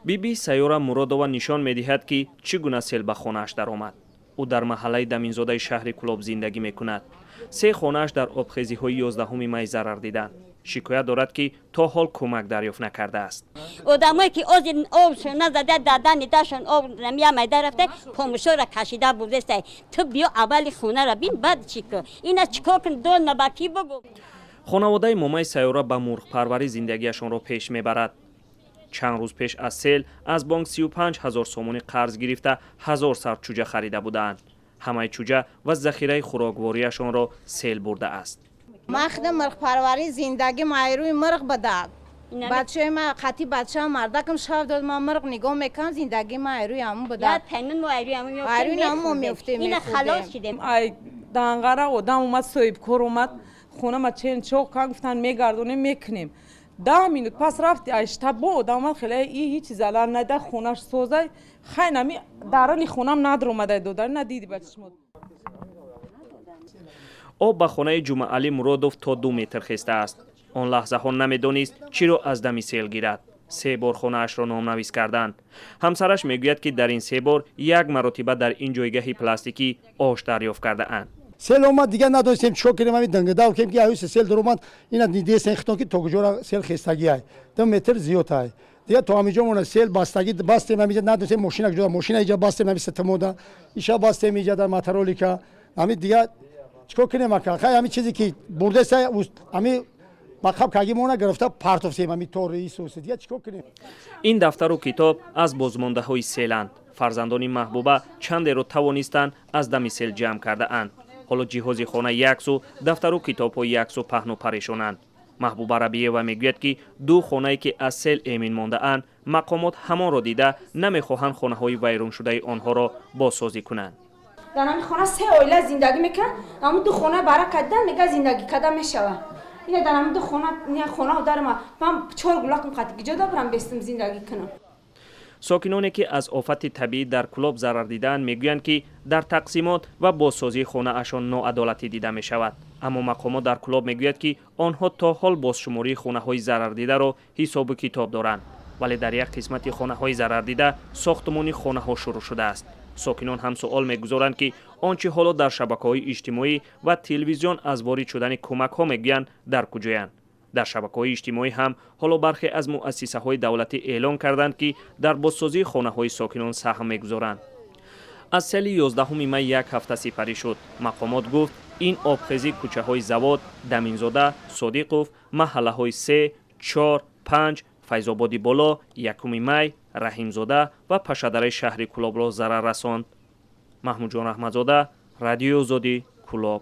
Биби Сайёра Муродова нишон медиҳад, ки чӣ гуна сел ба хонааш даромад. Ӯ дар маҳаллаи Даминзодаи шаҳри Кӯлоб зиндагӣ мекунад. Се хонааш дар обхезиҳои 11 май зарар диданд. Шикоят дорад, ки то ҳол кӯмак дарёфт накардааст. Одамое ки озир обшон назада, дадани дашон об намия майда рафта, помушора кашида бурдестай. Ту биё, аввали хонара бин, баъд чӣ кун? Ина чӣ кор кун? Дона ба кӣ бугу? Хонаводаи момаи Сайёра ба мурғпарварӣ зиндагиашонро пеш мебарад. Чанд рӯз пеш аз сел аз бонк 35 ҳазор сомонӣ қарз гирифта, 1000 сар чӯҷа харида будаанд. Ҳамаи чӯҷа ва захираи хӯроквориашонро сел бурдааст. Ман худам мурғпарварӣ, зиндагим айрӯи мурғ буда. Бачаи ма қати бачаам, мардакам шав дод, ман мурғ нигоҳ мекунам, зиндагии ма айрӯи ҳамун буда. Айрӯи ҳамун мо меёфтем. Ина халос шидем. Ай Данғара одам омад, соҳибкор омад, хонама чен чоқ кан, гуфтан мегардонем, мекунем. 10 минут пас рафти, айштабо одам омад, хеле и ҳичи залал наида, хонаш созай. Хай, нами дарани хонам надромадай, додари надиди ба чишмо. Об ба хонаи Ҷумъаалӣ Муродов то 2 метр хестааст. Он лаҳзаҳо намедонист, чиро аз дами сел гирад. Се бор хонаашро номнавис карданд. Ҳамсараш мегӯяд, ки дар ин се бор як маротиба дар ин ҷойгаҳи пластикӣ ош дарёфт кардаанд. Сел омад, дигар надонистем чикор кунем. Ами дангадав кем, ки аюси сел дуромад. Ина дидесен хитон, ки то куҷора сел хестагиай, 2 метр зиёд ай. Дигар то ҳамиҷо мона сел бастагӣ бастем. Ҳамиҷа надонистем мошина куҷо, мошина иҷа бастем, ҳами сетамода иша бастем, иҷа дар моторолика. Ҳами дигар чикор кунем, ака? Хай, ҳами чизе ки бурдеса, ҳами ба қаб каги мона гирифта партофтем, ҳами тори исоси. Дигар чикор кунем? Ин дафтару китоб аз бозмондаҳои селанд. Фарзандони Маҳбуба чандеро тавонистанд аз дами сел ҷамъ кардаанд. Ҳоло ҷиҳози хона як сӯ, дафтару китобҳо як сӯ паҳну парешонанд. Маҳбуба Рабиева мегӯяд, ки ду хонае ки аз сел эмин мондаанд, мақомот ҳамонро дида намехоҳанд хонаҳои вайроншудаи онҳоро бозсозӣ кунанд. Дар ҳамин хона се оила зиндагӣ мекунанд. Ҳамун ду хона барака дидан, мега зиндагӣ карда мешавад. Ина дар ҳамин ду хона хона дарма ман чор гулакум қати гиҷо дабарам, бестам зиндагӣ кунам? Сокиноне, ки аз офати табиӣ дар Кӯлоб зарар дидаанд, мегӯянд, ки дар тақсимот ва бозсозии хонаашон ноадолатӣ дида мешавад. Аммо мақомот дар Кӯлоб мегӯяд, ки онҳо то ҳол бозшумории хонаҳои зарардидаро ҳисобу китоб доранд, вале дар як қисмати хонаҳои зарардида сохтмони хонаҳо шурӯъ шудааст. Сокинон ҳам суол мегузоранд, ки он чӣ ҳоло дар шабакаҳои иҷтимоӣ ва телевизион аз ворид шудани кӯмакҳо мегӯянд, дар куҷоянд? Дар шабакаҳои иҷтимоӣ ҳам ҳоло бархе аз муассисаҳои давлатӣ эълон карданд, ки дар бозсозии хонаҳои сокинон саҳм мегузоранд. Аз сели 11 май як ҳафта сипарӣ шуд. Мақомот гуфт, ин обхезӣ кӯчаҳои Завод, Даминзода, Содиқов, маҳаллаҳои се, чор, панҷ, Файзободи Боло, Якуми Май, Раҳимзода ва Пашадараи шаҳри Кӯлобро зарар расонд. Маҳмудҷон Раҳматзода, Радиои Озодӣ, Кӯлоб.